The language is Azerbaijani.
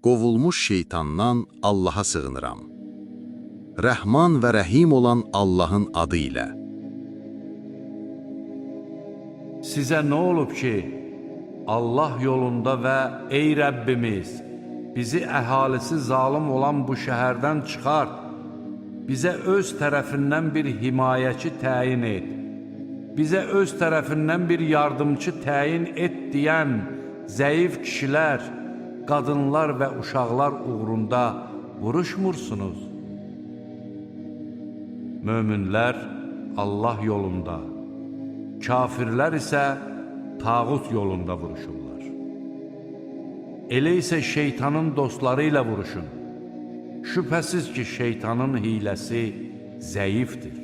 Qovulmuş şeytandan Allaha sığınıram. Rəhman və Rəhim olan Allahın adı ilə. Sizə nə olub ki, Allah yolunda və ey Rəbbimiz, bizi əhalisi zalım olan bu şəhərdən çıxart, bizə öz tərəfindən bir himayəçi təyin et, bizə öz tərəfindən bir yardımçı təyin et deyən zəif kişilər, qadınlar və uşaqlar uğrunda vuruşmursunuz? Möminlər Allah yolunda, kafirlər isə tağut yolunda vuruşurlar. Elə isə şeytanın dostları ilə vuruşun. Şübhəsiz ki, şeytanın hiləsi zəifdir.